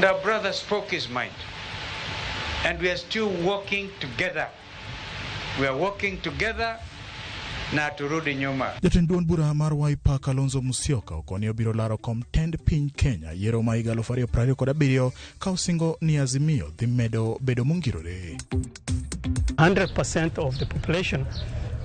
And our brother spoke his mind. And we are still working together. We are working together na turudi nyuma. Jatend duond bura mar Wiper Kalonzo Musyoka okoni obiro laro kom tend piny Kenya yiero ma higa 2027 ka osingo ni Azimio dhi medo bedo mongirore. 100% of the population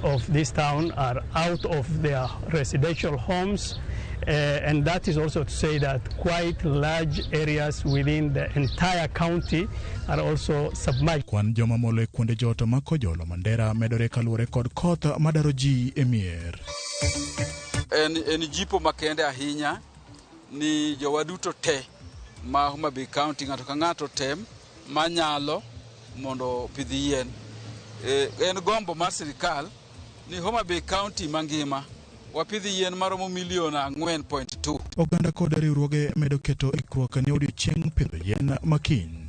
of this town are out of their residential homes, and that is also to say that quite large areas within the entire county are also submerged. Kwan joma molo e kuonde jot ma Kojolo Mandera medore kaluwore kod koth madaro ji e mier. En jipo makende ahinya ni jowa duto te ma Homa Bay County ng'ato ka ng'ato tem manyalo mondo opidh yien. En gombo mar sirikal ni Homa Bay County mangima wapidh yien maromo milion 4.2. Oganda kod riwruoge medo keto ikruok ne odiochieng' pidho yien makiny.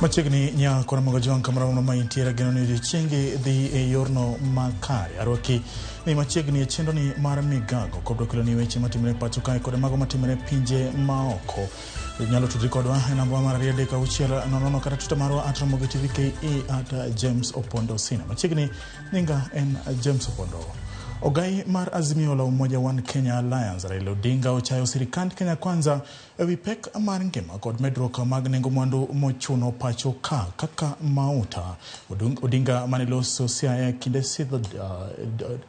Machiegni nyako Ramogi Ojwang' kamoro amora ma intiere ageno ni odiochiengi dhi e yorno makare. Arwaki ni machiegni e chenroni mar Migago kod keloni weche matimore pacho kae kod mago matimore pinje maoko. Inyalo tudri kodwa e namba mar 23600 kata Twitter marwa at Ramogi TV KE at James Opondo Sina. Machiegni nyinga en James Opondo. Ogai mar Azimio la Umoja One Kenya Alliance Raila Odinga ochayo sirikand Kenya Kwanza ewi pek mar ngima kod medruok mag nengo mwandu mochuno pacho ka kaka mauta. Odinga mane loso Siaya kinde sidho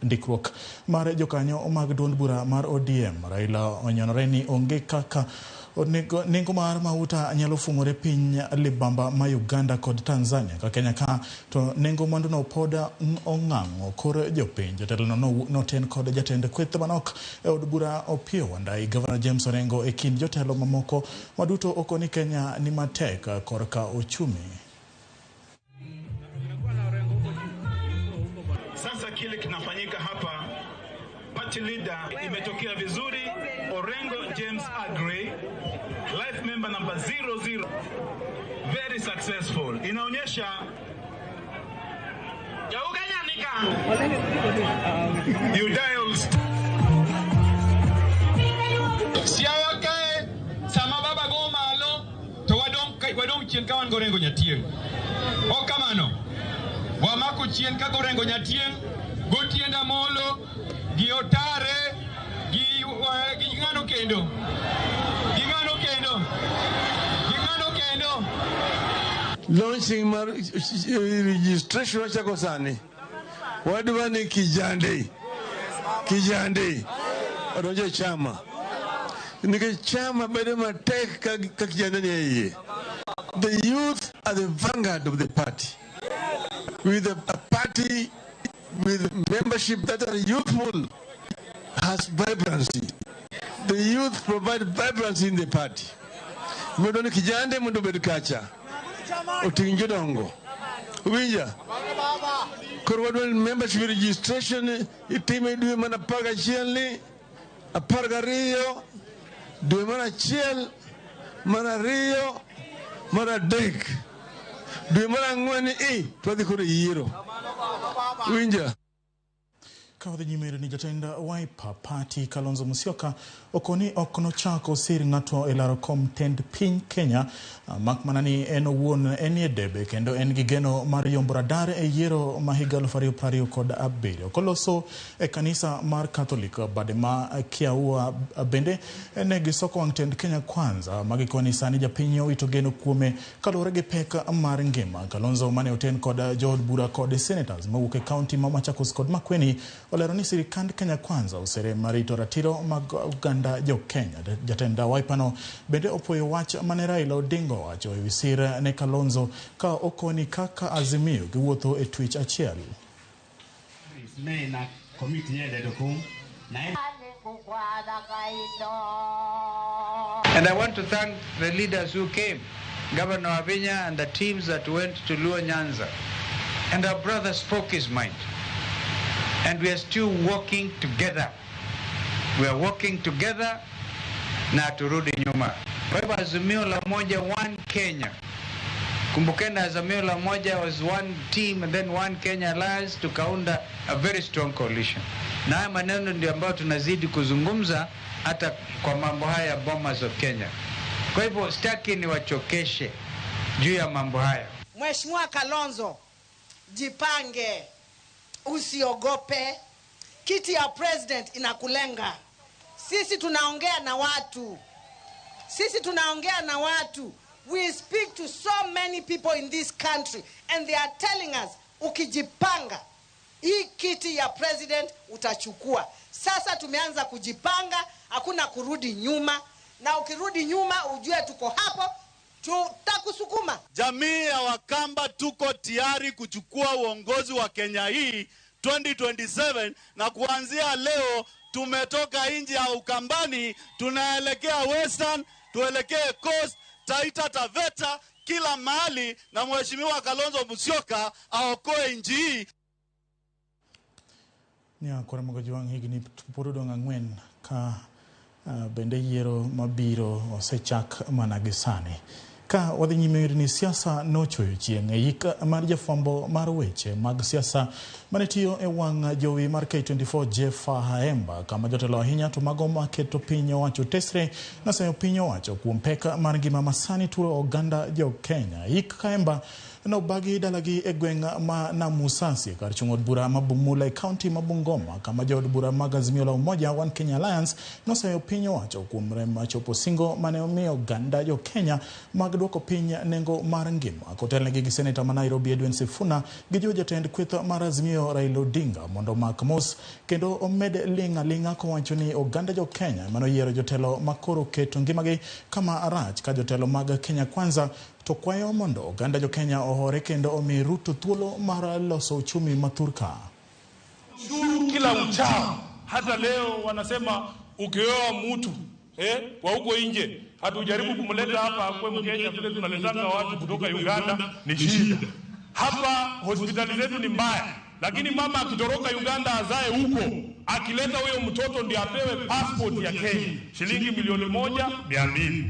ndikruok mar jokanyo mag duond bura mar ODM, Raila onyonore ni onge kaka nengo mar mauta nyalo fung'ore piny libamba ma Uganda kod Tanzania ka Kenya ka to nengo mwanduno pod ong'ang'o kor jopiny. Jatelo no noten kod jatend kweth manok e od bura Opiyo Wandayi, Governor James Orengo e kind jotelo mamoko maduto okoni Kenya ni matek korka uchumi. Sasa kile kinafanyika hapa, party leader imetokea vizuri, Orengo James Aggrey, life member number 00, very successful. Inaonyesha you dials. Siaya kae sama baba go malo to wadong chien ka wan gorengo nyatieng'. Ok kamano. Wamako chien ka gorengo nyatieng', gotienda molo, gi otare, gi ng'ano kendo. Gi ng'ano kendo. Gi ng'ano kendo. Launching mar registration wachako sani. Wadwa ni kijande. Kijande. Odonjo e chama. Nikech chama bedo matek ka kijande ni e iye. The youth are the vanguard of the party. With a party with membership that are youthful has vibrancy. The youth provide vibrancy in the party. Mondo ni kijande mondo obed kacha. Oting' jodongo. Winja? Koro wadwa ni membership registration itime dwe mar 11 ni, 12, dwe mar 1, mar 2, mar 3. Dwe mar 4 i to wadhi koro e yiero. Winja? Ka wadhi nyime ni jatend Wiper Party Kalonzo Musyoka okoni ok nochak osir ng'ato e laro kom tend piny Kenya mak mana ni en owuon enie debe kendo en gi geno mar yombo radar e yiero ma higa 2027. Koloso e kanisa mar Catholic bade ma Kiaua bende ne gisoko wang' tend Kenya Kwanza ma gikoni sani japiny owito geno kuome kaluwore gi pek mar ngima. Kalonzo mane oten kod jood bura kod senators mawuok e kaunti ma Machakos kod Makueni olero ni sirikand Kenya Kwanza oserem rito ratiro mag oganda jo Kenya. Jatend Wiper no bende opuoyo wach mane Raila Odinga owacho ewi sir ne Kalonzo ka okoni kaka Azimio giwuotho e twech achiel. And I want to thank the leaders who came, Governor Avinya and the teams that went to Luo Nyanza. And our brother spoke his mind. And we are still working together. We are working together na turudi nyuma. Kwa hivyo Azimio la Umoja One Kenya Kumbukeni Azimio la Umoja was one team and then One Kenya Alliance, tukaunda a very strong coalition. Na haya maneno ndio ambayo tunazidi kuzungumza hata kwa mambo haya ya Bomas of Kenya. Kwa hivyo sitaki niwachokeshe juu ya mambo haya. Mheshimiwa Kalonzo, jipange, usiogope. Kiti ya president inakulenga. Sisi tunaongea na watu, sisi tunaongea na watu. We speak to so many people in this country and they are telling us, ukijipanga hii kiti ya president utachukua. Sasa tumeanza kujipanga, hakuna kurudi nyuma, na ukirudi nyuma ujue tuko hapo, tutakusukuma. Jamii ya Wakamba tuko tayari kuchukua uongozi wa Kenya hii 2027, na kuanzia leo tumetoka nje ya Ukambani, tunaelekea Western, tuelekee Coast, Taita Taveta, kila mahali, na Mheshimiwa Kalonzo Musyoka aokoe nchi hii. Nyakora Mogajwang' higni pod odong' 4 ka bende yiero mabiro osechak mana gi sani. Ka wadhi nyime yudo ni siasa nochwoyo chieng' e yik mar jafwambo mar weche mag siasa mane tiyo e wang' jowi mar K24 Jeff Haemba, kama jotelo ahinya to mago maketo piny owacho tesre noseyo piny owacho kuom pek mar ngima masani turo oganda jo Kenya. Yik Haemba nobagi dalagi e gweng' ma Namusasi kar chung' od bura ma Bumula e kaunti ma Bungoma, kama jood bura mag Azimio la Umoja One Kenya Alliance noseyo piny owacho kuom rem chopo singo mane omiyo oganda jo Kenya mag duoko piny nengo mar ngima. Kotelnegi gi seneta ma Nairobi Edwin Sifuna gi jiwo jatend kweth mar Azimio Raila Odinga mondo omak mos kendo omed ling' aling'a kowacho ni oganda jo Kenya manoyiero jotelo makoro keto ngimagi kama rach ka jotelo mag Kenya Kwanza to kwayo mondo oganda jo Kenya ohore kendo omi Ruto thuolo mar loso uchumi mathurka. Ushuru kila uchao, hata leo wanasema ukioa mtu wa huko nje, hatujaribu kumleta hapa akwe Mkenya vile tunaletanga watu kutoka Uganda, ni shida. Hapa hospitali zetu ni mbaya, lakini mama akitoroka Uganda azae huko, akileta huyo mtoto ndiye apewe passport ya Kenya, shilingi 1,200,000.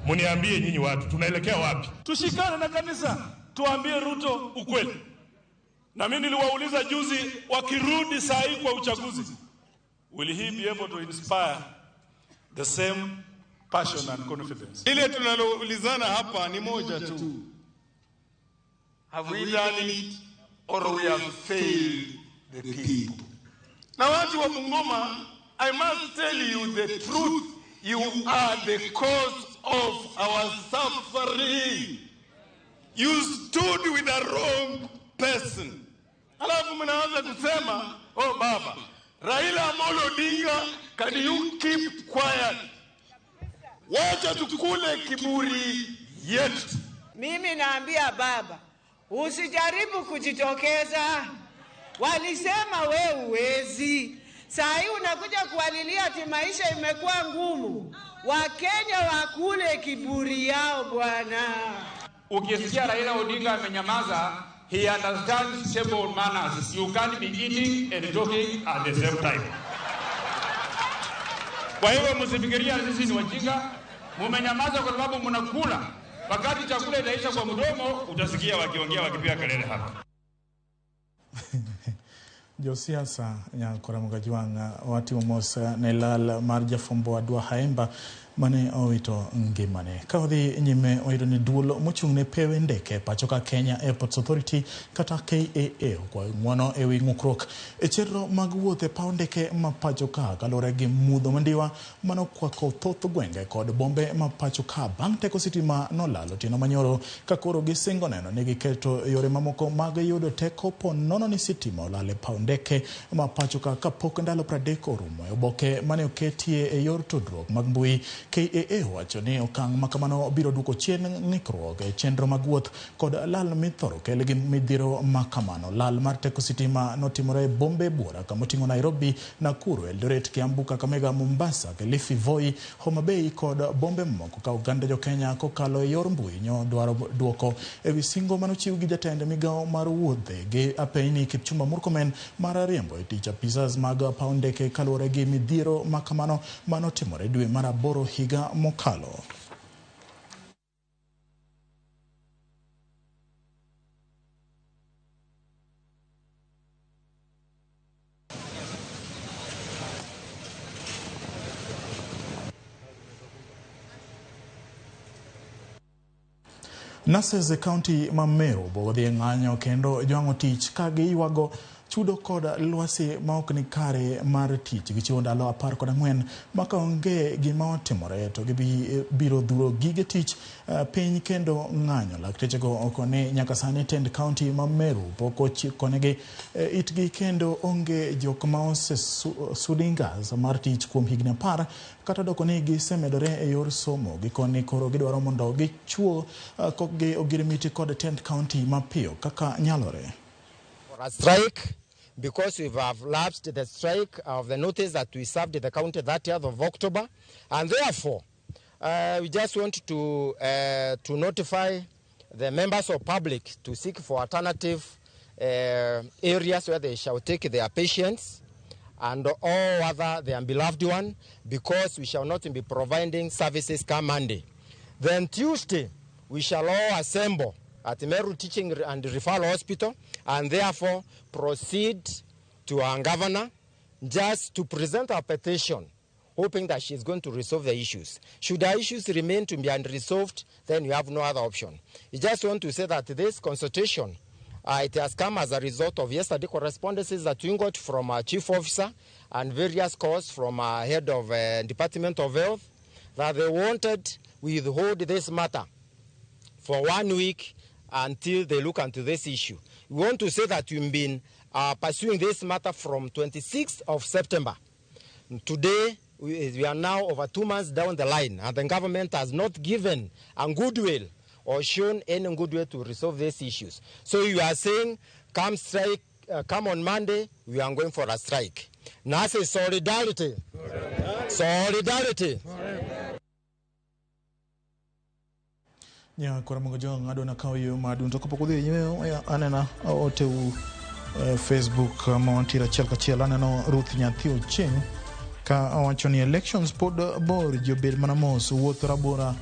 Muniambie nyinyi watu, tunaelekea wapi? Tushikane na kanisa, tuambie Ruto ukweli. Na mimi niliwauliza juzi, wakirudi saa hii kwa uchaguzi, will he be able to inspire the same passion and confidence? Ile tunaloulizana hapa ni moja tu. Have we done it or we have failed the people? Na watu wa Bungoma, I must tell you the truth. You are the cause of our suffering. You stood with the wrong person. Alafu mnaanza kusema, oh baba, Raila Amolo Odinga, can you keep quiet? Wacha tukule kiburi yetu. Mimi naambia baba, usijaribu kujitokeza. Walisema we uwezi. Saa hii unakuja kuwalilia ati maisha imekuwa ngumu. Wakenya wakule kiburi yao bwana. Ukisikia Raila Odinga amenyamaza, he understands table manners. You can't be eating and talking at the same time. Kwa hivyo msifikiria sisi ni wajinga. Mumenyamaza kwa sababu mnakula. Wakati chakula inaisha kwa mdomo, utasikia wakiongea wakipiga kelele hapa. Josiasa Nyakora Mogajwang' watimo mos ne lal mar jafwambo wadwa Haemba mane owito ngimane. Ka wadhi nyime wayudo ni duol mochung' ne pewe ndeke pacho ka Kenya Airports Authority kata KAA okwayo ng'uono ewi ng'ukruok e chenro mag wuoth e paw ndeke ma pacho ka kaluwore gi mudho mandiwa manokwako thoth gwenge kod bombe ma pacho ka bang' teko sitima nolal otieno manyoro ka koro gisingo neno ni giketo yore mamoko mag yudo teko po nono ni sitima olal e paw ndeke ma pacho ka kapok ndalo 30 orumo. E oboke mane oketie e yor tudruok mag mbui, KAA wacho ni okang' makamano biro duoko chien ng'ikruok e chenro mag wuoth kod lal mithoro kel gi midhiro makamano. Lal mar teko sitima notimore e bombe buora kamoting'o Nairobi, Nakuru, Eldoret, Kiambu, Kakamega, Mombasa, Kilifi, Voi, Homa Bay kod bombe mamoko ka oganda jo Kenya kokalo e yor mbui nyo dwaro duoko ewi singo manochiw gi jatend migawo mar wuothe gi apeyni Kipchumba Murkomen mar riembo e tich apisas mag paw ndeke kaluwore gi midhiero makamano manotimore dwe mar 8 higa mokalo. Nurses e kaunti ma Meru odhi e ng'anyo kendo jwang'o tich ka giywago chudo kod lwasi ma ok ni kare mar tich. Gichiwo ndalo 14 ma ka onge gima otimore to gibiro dhuro gige tich piny kendo ng'anyo. Laktechego okoni nyaka sani tend kaunti ma Meru pok ochikonegi itgi kendo onge jok ma osesudi ngas mar tich kuom higni 10 kata doko ni gisemedore e yor somo. Gikoni koro gidwaro mondo gichuo kokgi ogirimiti kod tend kaunti mapiyo kaka nyalore. For a strike, because we have lapsed the strike of the notice that we served the county 30th of October, and therefore we just want to notify the members of public to seek for alternative areas where they shall take their patients and all other their beloved one, because we shall not be providing services come Monday. Then Tuesday, we shall all assemble at Meru Teaching and Referral Hospital and therefore proceed to our governor just to present our petition, hoping that she is going to resolve the issues. Should our issues remain to be unresolved, then we have no other option. We just want to say that this consultation, it has come as a result of yesterday correspondences that we got from our chief officer and various calls from our head of Department of Health that they wanted withhold this matter for 1 week until they look into this issue. We want to say that we've been pursuing this matter from 26th of September. Today, we are now over 2 months down the line, and the government has not given a goodwill or shown any goodwill to resolve these issues. So you are saying, come strike, come on Monday, we are going for a strike. Nurses, solidarity. Solidarity. Nya kora mogo jo ng'ado na kawo yo maduong' to kapok odhi nyime anena oteu Facebook ma wantiere achiel kachiel. Aneno Ruth Nyathi Ochieng' ka owacho ni elections pod bor, ji obed mana mos, wuoth rabora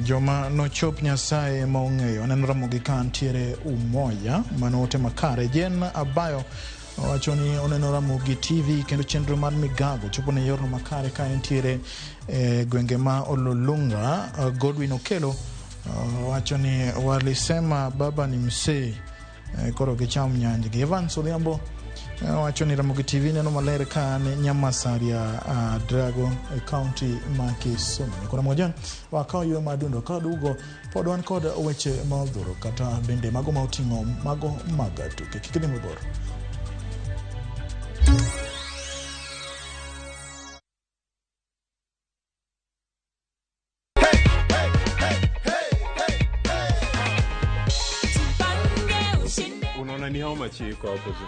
joma nochop Nyasaye ma ong'eyo. Aneno Ramogi ka ntiere Umoja, mano ote makare. Jen Abayo owacho ni oneno Ramogi TV kendo chenro mar Migago chopo ne yorno makare ka entiere gwenge ma Ololunga. Godwin Okelo wacho ni walisema baba ni msee, koro gicham nyanjgi. Evans Odhiambo wacho ni Ramogi TV neno maler ka ni Nyamasaria Drago e county ma Kisumu. Koro moja wakaw yo madundo ka dugo pod wan kod weche ma odhuro kata bende mago ma oting'o mago mag tuke. Kik idhi mabor. Unaona ni how much iko hapo juu?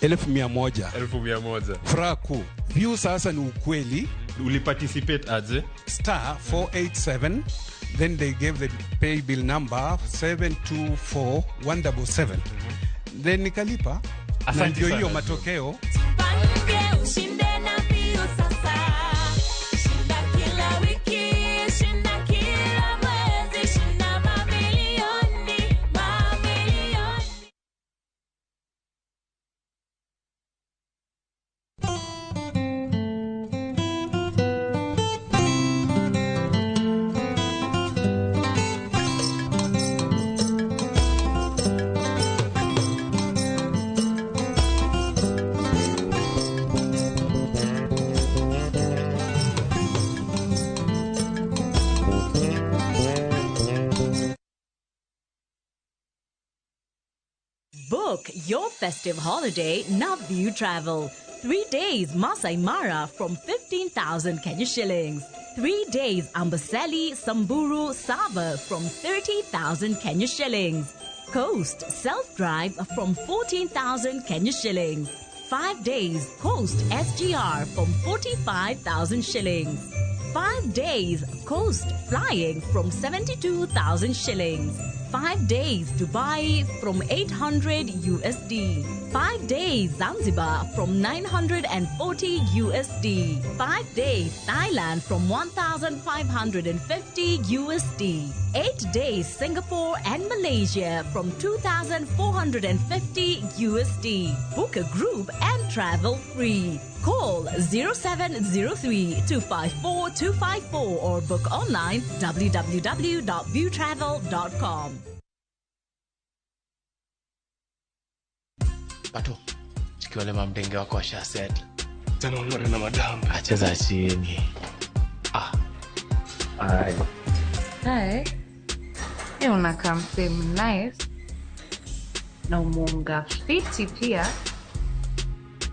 1,100. 1,100. Furaha kuu. View sasa ni ukweli. Uliparticipate aje? Star 487, then they gave the pay bill number 724177. Then nikalipa. Na ndio hiyo matokeo. Book your festive holiday Navview Travel. 3 days Masai Mara from 15,000 Kenya shillings. 3 days Amboseli, Samburu, Sava from 30,000 Kenya shillings. Coast self-drive from 14,000 Kenya shillings. 5 days Coast SGR from 45,000 shillings. 5 days Coast flying from 72,000 shillings. 5 days Dubai from 800 USD. 5 days Zanzibar from 940 USD. 5 days Thailand from 1,550 USD. 8 days Singapore and Malaysia from 2,450 USD. Book a group and travel free. Call 0703 254 254 or book online www.viewtravel.com. Pato, chikiwale mamdenge wako washa settle. Tena unore na madam. Acheza chini. Ah. Ai. Hi. Hey, unakaa msee nice. Na umeunga fiti pia.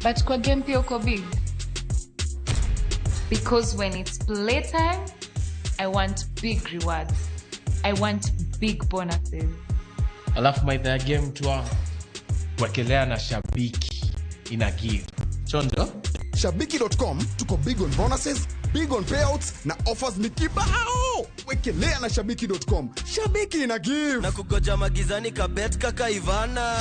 But kwa game pia uko big. Because when it's playtime, I want big rewards. I want big bonuses. Alafu maitha ya game tu wangu. Wekelea na Shabiki ina give. Chondo? Shabiki.com tuko big on bonuses, big on payouts na offers ni kibao. Wekelea na Shabiki.com. Shabiki ina give. Na kugoja magizani kabet kaka Ivana.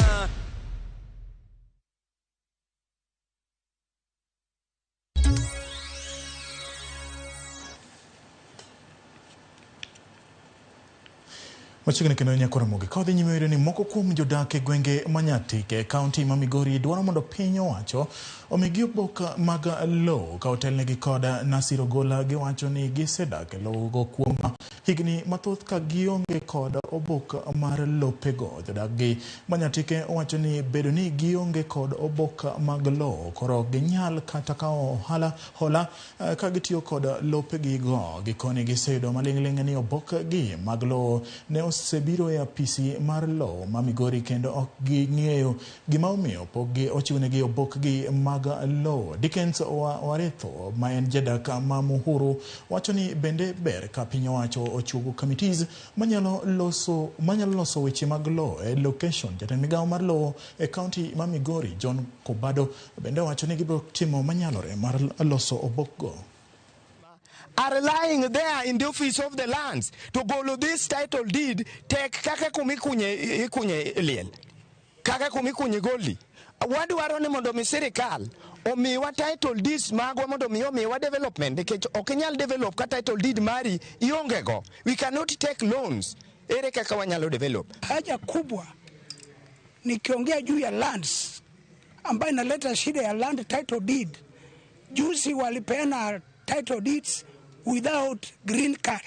Machiegni kendo nyakora mogi ka wadhi nyime yudo ni moko kuom jodak e gwenge ma Nyatike e kaunti ma Migori dwaro mondo piny owacho omigi obok mag lowo ka otelnegi kod Nasir Ogola. Giwacho ni gisedak e lowogo kuom higni mathoth ka gionge kod obok mar lopego. Jodak gi ma Nyatike owacho ni bedo ni gionge kod obok mag lowo koro ok ginyal kata kawo ohala hola ka gitiyo kod lopegigo. Gikoni giseyudo maling'ling' ni obok gi mag lowo ne osebiro e apisi mar lowo ma Migori kendo ok ging'eyo gima omiyo pok gi ochiwnegi obokgi mag lowo. Dickens Waretho ma en jadak ma Muhuru wacho ni bende ber ka piny owacho ochuogo committees manyalo loso weche mag lowo e location. Jatend migawo mar lowo e kaunti ma Migori John Kobado bende wacho ni gibiro timo manyalore mar loso obokgo. Are lying there in the office of the lands to golo this title deed tek kaka kumikunye ikunye liel kaka kumikunye goli. Wadwaro ni mondo mi sirikal omiwa title deeds magwa mondo mi omiwa development nikech ok inyal develop ka title deed mari ionge go. We cannot take loans. Ere kaka wanyalo develop? Haja kubwa nikiongea juu ya lands ambayo inaleta shida ya land title deed. Juzi walipeana title deeds without green card.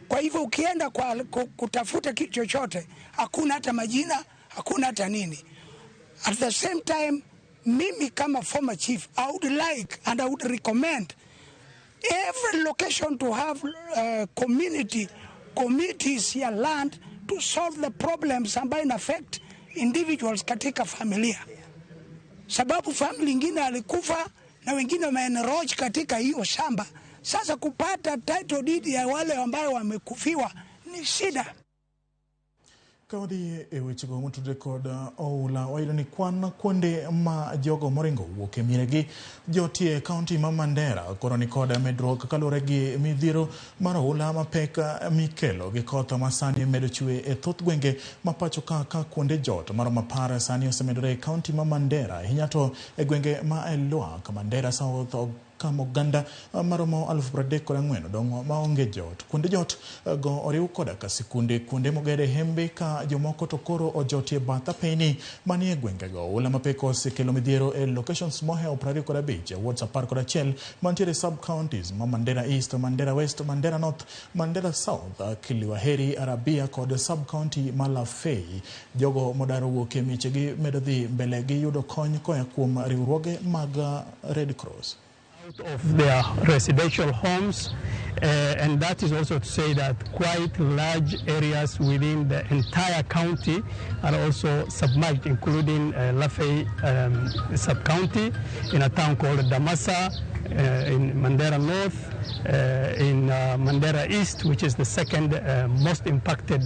Kwa hivyo ukienda kwa kutafuta kitu chochote hakuna hata majina, hakuna hata nini. At the same time, mimi kama former chief, I would like and I would recommend every location to have community committees ya land to solve the problems ambayo ina affect individuals katika familia. Sababu family ingine alikufa na wengine wameenroach katika hiyo shamba. Sasa kupata title deed ya wale ambao wamekufiwa ni shida. Ka wadhi e wechego motudore kod oula, wayudo ni kwan kuonde ma jogo moringo wuok e mieregi jotie e kaunti ma Mandera koro ni kod medruok kaluwore gi midhiero mar oula mapek mikelo gi koth ma sani medo chwe e thoth gwenge ma pacho ka kuonde jot maromo 10 sani osemedore e kaunti ma Mandera, ahinya to e gwenge ma Elwak, Mandera South, kama oganda maromo 34,000 odong' maonge jot. Kuonde jot go oriw koda ka sikunde, kuonde mogere hembe ka jomoko to koro ojotie bath apeyni manie gwengego. Oula mapek osekelo midhiero e locations mohewo 25, wards 11 mantiere sub counties ma Mandera East, Mandera West, Mandera North, Mandera South, Kiliwaheri, Arabia kod sub county ma Lafey. Jogo modaro wuok e miechegi medo dhi mbele gi yudo kony koa kuom riwruoge mag Red Cross. Of their residential homes, and that is also to say that quite large areas within the entire county are also submerged, including Lafey sub-county in a town called Damasa, in Mandera North, in Mandera East, which is the second most impacted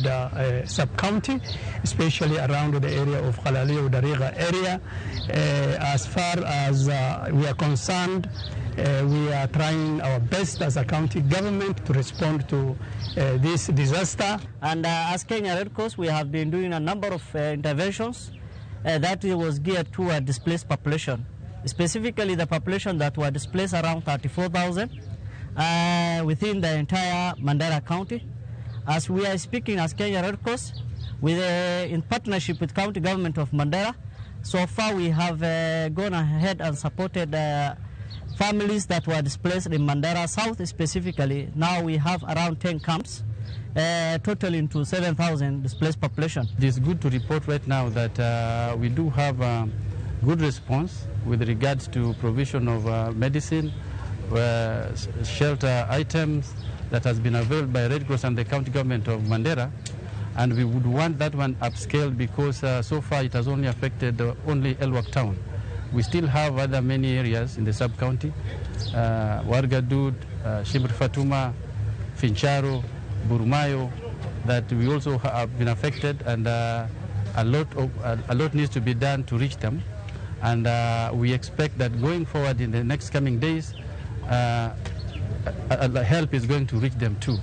sub-county, especially around the area of Khalalio Dariga area. As far as we are concerned, we are trying our best as a county government to respond to this disaster. And as Kenya Red Cross, we have been doing a number of interventions, that was geared toward displaced population, specifically the population that were displaced around 34,000 within the entire Mandera County. As we are speaking as Kenya Red Cross, with, in partnership with County Government of Mandera, so far we have gone ahead and supported families that were displaced in Mandera South specifically. Now we have around 10 camps, totaling to 7,000 displaced population. It is good to report right now that we do have a good response with regards to provision of medicine, shelter items that has been availed by Red Cross and the county government of Mandera. And we would want that one upscaled because so far it has only affected only Elwak town. We still have other many areas in the sub-county, Wargadud, Shibr Fatuma, Fincharo, Burumayo, that we also have been affected, and a lot needs to be done to reach them. And we expect that going forward in the next coming days, help is going to reach them too.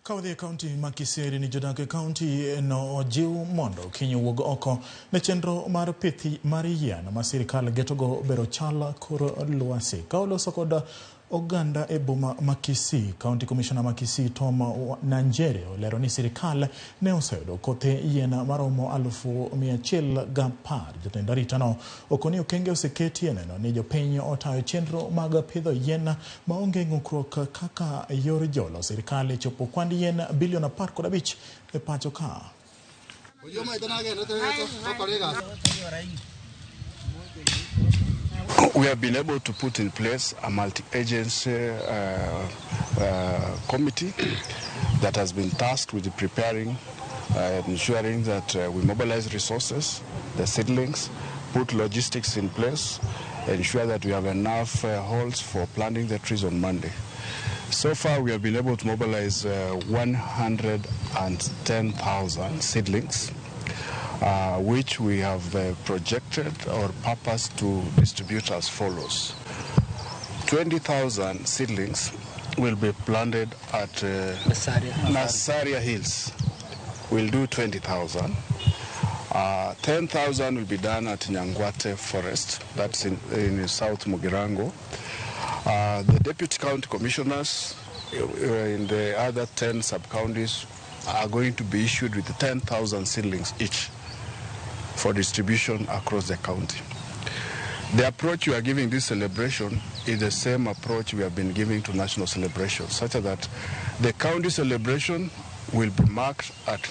Ka wadhi e kaunti ma Kisii ni jodak e kaunti no ojiw mondo kiny wuog oko ne chenro mar pith mar yien ma sirikal getogo bero chal kor lwasi. Ka oloso kod oganda e boma ma Kisii, County Commissioner ma Kisii Tom Nanjere olero ni sirikal ne oseyudo kothe yien maromo 110,000. Jatend arita no okoni okenge oseketi e neno ni jopiny otayo chenro mag pidho yien maonge ng'ukruok kaka yor jolo sirikal e chopo kwand yien bilion 15 e pacho ka. We have been able to put in place a multi-agency committee that has been tasked with preparing, ensuring that we mobilize resources, the seedlings, put logistics in place, ensure that we have enough halls for planting the trees on Monday. So far, we have been able to mobilize 110,000 seedlings, which we have projected or purposed to distribute as follows. 20,000 seedlings will be planted at Nasaria Hills. We'll do 20,000. 10,000 will be done at Nyangwate Forest, that's in South Mugirango. The deputy county commissioners in the other 10 sub-counties are going to be issued with 10,000 seedlings each for distribution across the county. The approach we are giving this celebration is the same approach we have been giving to national celebrations, such that the county celebration will be marked at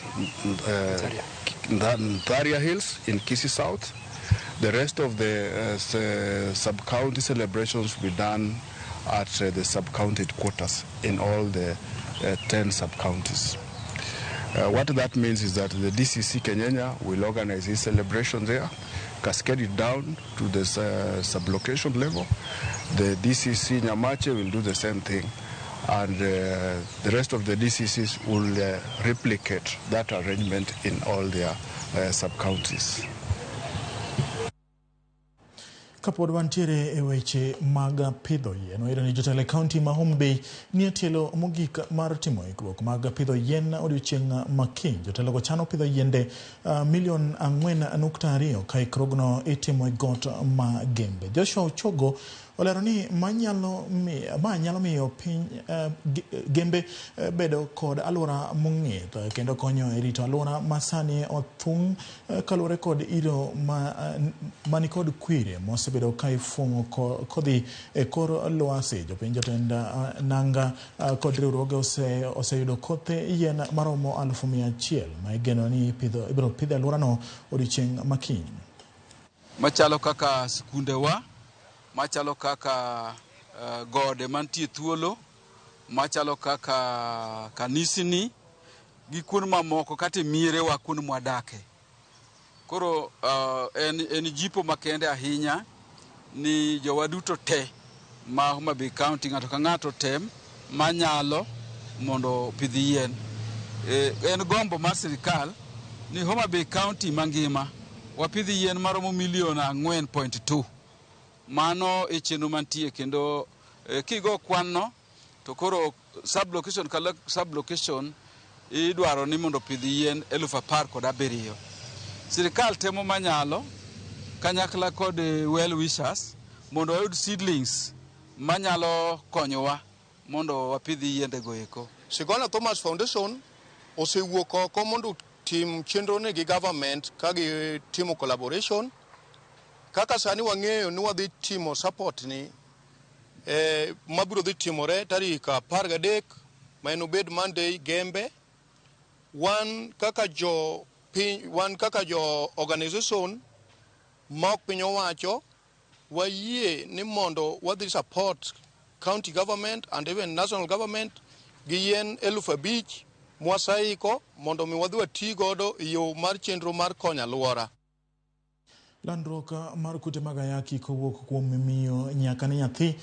Ntharia Hills in Kisii South. The rest of the sub-county celebrations will be done at the sub-county headquarters in all the 10 sub-counties. What that means is that the DCC Kenyenya will organize his celebration there, cascade it down to the sub-location level. The DCC Nyamache will do the same thing, and the rest of the DCCs will replicate that arrangement in all their sub-counties. Kapod wantiere e weche mag pidho yien, oyudo ni jotelo e kaunti ma Homa Bay nie tielo mogik mar timo ikruok mag pidho yien odiochieng' ma kiny. Jotelogo chano pidho yiende milion 4.2 ka ikruogno itimo e got ma Gembe. Joshua Ochogo olero ni ma nyalo miyo piny Gembe bedo kod alwora mong'ith kendo konyo e rito alwora ma sani othung' kaluwore kod iro mani kod kwire mosebedo ka ifwong'o kodhi e kor lwasi. Jopiny jotend nanga kod riwruoge oseyudo kothe yien maromo 100,000 ma igeno ni ibiro pidh e alworano odiochieng' ma kiny. Machalo kaka skundewa, machalo kaka gode mantie thuolo, machalo kaka kanisni gi kuond mamoko kata mierewa kuond mwadake. Koro en jipo makende ahinya ni jowa duto te ma Homa Bay County, ng'ato ka ng'ato tem manyalo mondo opidh yien. En gombo mar sirikal ni Homa Bay County mangima wapidh yien maromo milion 4.2. Mano e chenro mantie kendo kigo kwanno to koro sub-location ka sub-location idwaro ni mondo opidh yien 17,000. Sirikal temo manyalo kanyakla kod well wishers mondo wayud seedlings manyalo konyowa mondo wapidh yiendego eko. Sigona Thomas Foundation osewuok oko mondo tim chenro ni gi government ka gitimo collaboration. Kaka sani wang'eyo ni wadhi timo support ni mabiro dhi timore tarik 13 ma en obed Monday Gembe. Wan kaka jo piny, wan kaka jo organization ma ok piny owacho, wayie ni mondo wadhi support county government and even national government gi yien 5,000 mwasaiko mondo mi wadhi wati godo e yo mar chenro mar konyo alwora. Landruok mar kute mag ayaki kowuok kuom miyo nyaka ne nyathi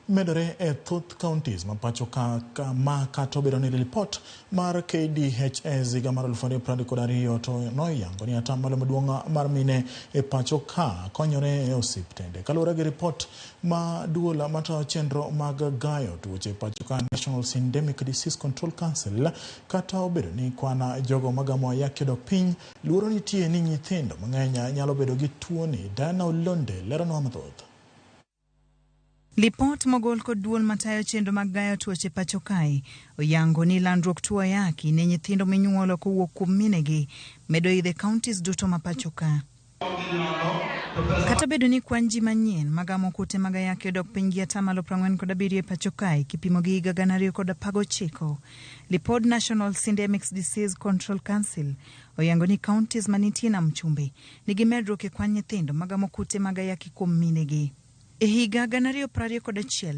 medore e thoth counties ma pacho ka ma kata obedo ni ripot mar KDHS higa mar 2022 to noyango ni atamalo maduong' mar mine e pacho ka konyore e osiptende. Kaluwore gi ripot ma duol matayo chenro mag gayo tuoche e pacho ka National Syndemic Disease Control Council, kata obedo ni kwan jogo magamo ayaki odok piny, luoro nitie ni nyithindo mang'eny nyalo bedo gi tuoni. Diana Olonde leronwa mathoth. Lipot mogol kod duol matayo chenro mag gayo tuoche pacho kae oyango ni landruok tuo ayaki ne nyithindo minyuolo kowuok kuom minegi medo idhe counties duto ma pacho ka. Kata obedo ni kwan ji manyien magamo kute mag ayaki odok piny gi 47% e pacho kae kipimo gi higa 2019, lipod National Syndemic Disease Control Council oyango ni counties manitie Nam Chumbi nigi medruok e kwan nyithindo magamo kute mag ayaki kuom minegi. E higa 2021,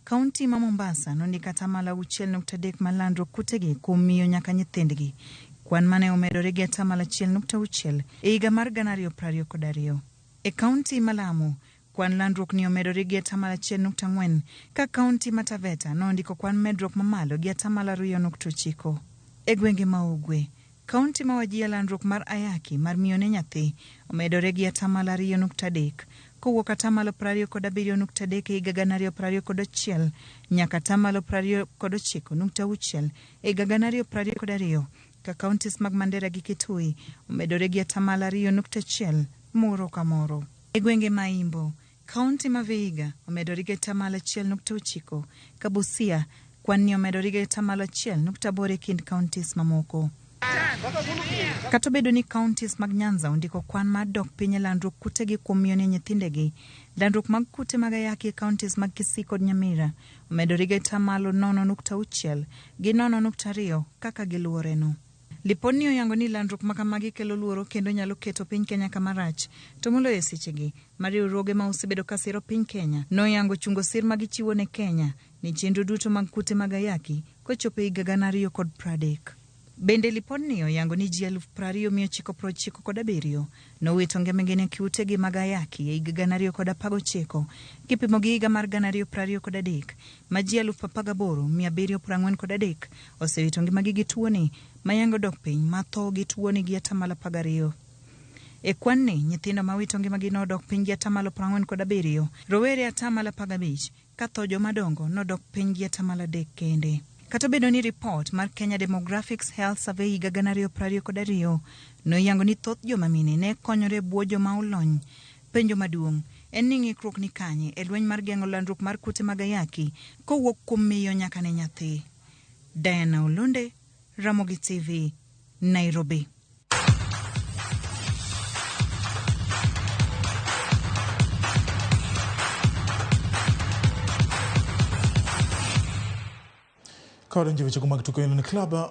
kaunti ma Mombasa nondiko 6.3% mar landruok kutegi kuom miyo nyaka nyithindgi, kwan mane omedore gi 1.6% e higa mar 2022. E kaunti ma Lamu, kwan landruok ni omedore gi 1.4, ka kaunti ma Taveta nondiko kwan medruok mamalo gi 2.9. E gwenge ma Ugwe, kaunti ma Wajir landruok mar ayaki mar miyo ne nyathi omedore gi 2.3, kowuok 27.3% e higa 2021 nyaka 29.6% e higa 2022, ka counties mag Mandera gi Kitui omedore gi 2.1 moro ka moro. E gwenge ma Imbo, kaunti ma Vihiga omedore gi 1.9, ka Busia kwan ni omedore gi 1.8 e kind counties mamoko. Kata obedo ni counties mag Nyanza ondiko kwan mar dok piny e landruok kutegi kuom miyo ne nyithindegi, landruok mag kute mag ayaki e counties mag Kisii kod Nyamira omedore gi 0.6 gi 0.2 kaka giluworeno. Lipodni oyango ni landruok ma kamagi kelo luoro kendo nyalo keto piny Kenya kama rach, to moloyo e sechegi ma riwruoge ma osebedo ka siro piny Kenya noyango chungo sir ma gichiwo ne Kenya ne chenro duto mag kute mag ayaki kochopo e higa 2030. Bende lipodni oyango ni ji 20,997 nowito ngimagi ne kutegi mag ayaki e higa 2019 kipimo gi higa mar 2023 ma ji 18,743 osewito ngimagi gi tuoni mayango dok piny ma tho gi tuoni gi 12%. E kwan ni, nyithindo mawito ngimagi nodok piny gi 47%, rowere 15% ka tho jomadongo nodok piny gi 3% kende. Kata obedo ni ripot mar Kenya Demographics Health Survey higa 2022 noyango ni thoth joma mine ne konyore e bwo joma olony, penjo maduong' en ni ng'ikruok ni kanye e lweny mar geng'o landruok mar kute mag ayaki kowuok kuom miyo nyaka ne nyathi. Diana Olonde, Ramogi TV, Nairobi. Kawadonjo weche mag tuke en klab mar